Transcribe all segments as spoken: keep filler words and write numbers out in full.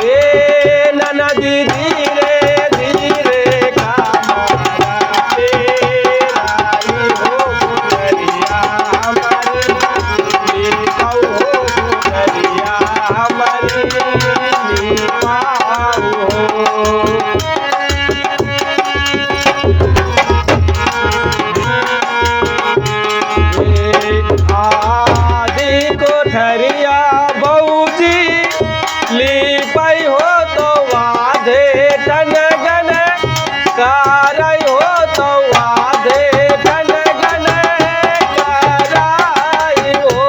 ए ननदी धीरे धीरे का मारा तेरा ही हो गुजरिया हमारी, लीपाऊ हो गुजरिया हमारी, लीपाऊ हो। आधी कोठरिया भौजी लीपई हो तो आधे ठन गन कारई हो तो आधे ठन गन कारई हो।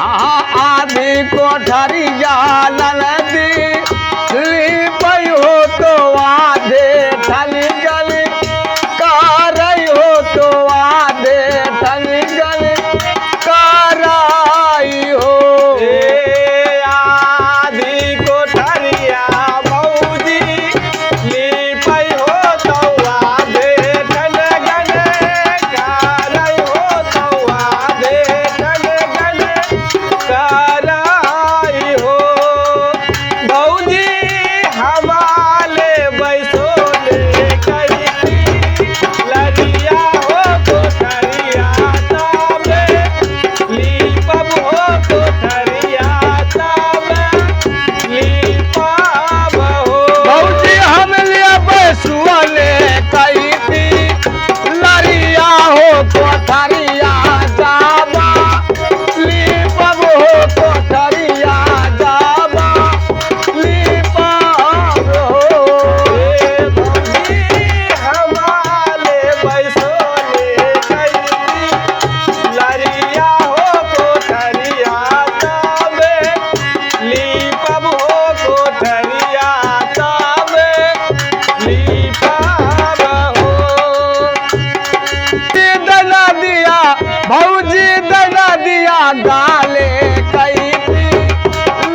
आहा, आधी कोठरिया ननदी लीपई हो तो आधे ठन गन कारई हो तो आधे ठन गन कारई हो। ए आधी कोठरिया भौजी लीपई हो तो आधे ठन गन कारई हो तो आधे ठन गन कारई हो। भौजी हमाले बैसो ले कैती लरिया हो कोठरिया ताबे लीपब हो कोठरिया ताबे लीपब हो। भौजी हम लिया बैसुआ ले कैती लरिया हो कोठरिया जाबा लीपब हो कोठरिया जाबा लीपब हो। ए भौजी हमाले बैसोले कैती लरिया हो कोठरिया ताबे लीपब हो कोठरिया ताबे लीपब हो। दैना दिया भौजी दैना दिया गाले कैती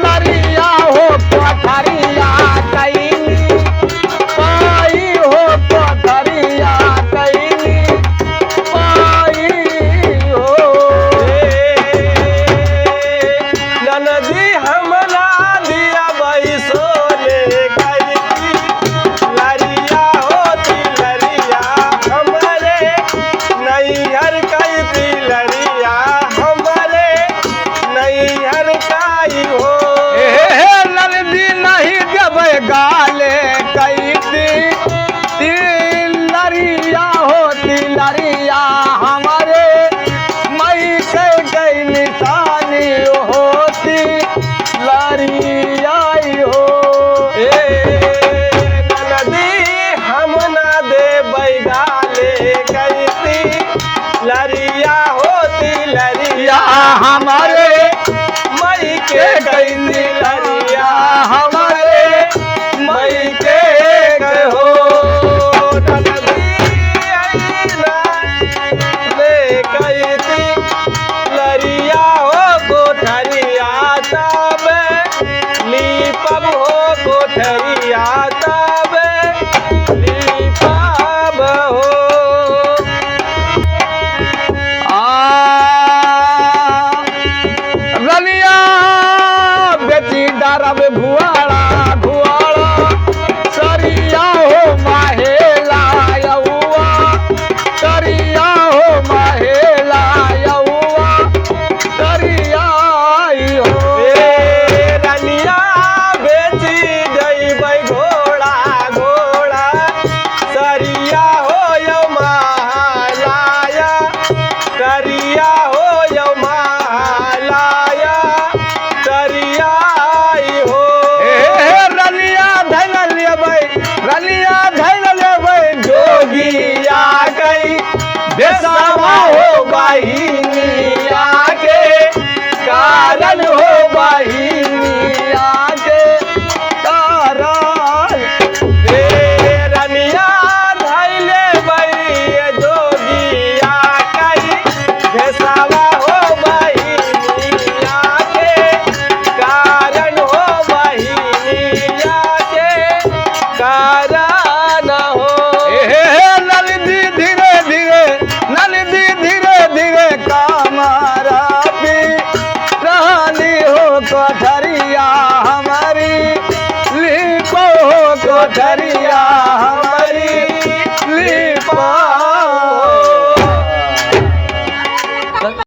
लरिया हो कोठरिया कैनी पाई हो कोठरिया कैनी पाई हो। ननदी हम ना दिया बैसोले कैती लरिया होती लरिया हमरे नैहर कैती लरिया हमरे नैहर काई हो। ए हे ननदी नहीं देबै गाले कैती तिलरिया हो तिलरिया हमरे मई के गई निशानी होती लरियाई हो। ए ननदी हम ना देबै गाले कैती लरिया होती लरिया या हमरे मई के कैती लरिया हमरे मई के हो। ननदी आई ना ले कैती लरिया हो कोठरिया ताबे लीपब हो कोठरिया ताबे लीपब हो। आ कोठरिया हमारी, लीपो कोठरिया हमारी।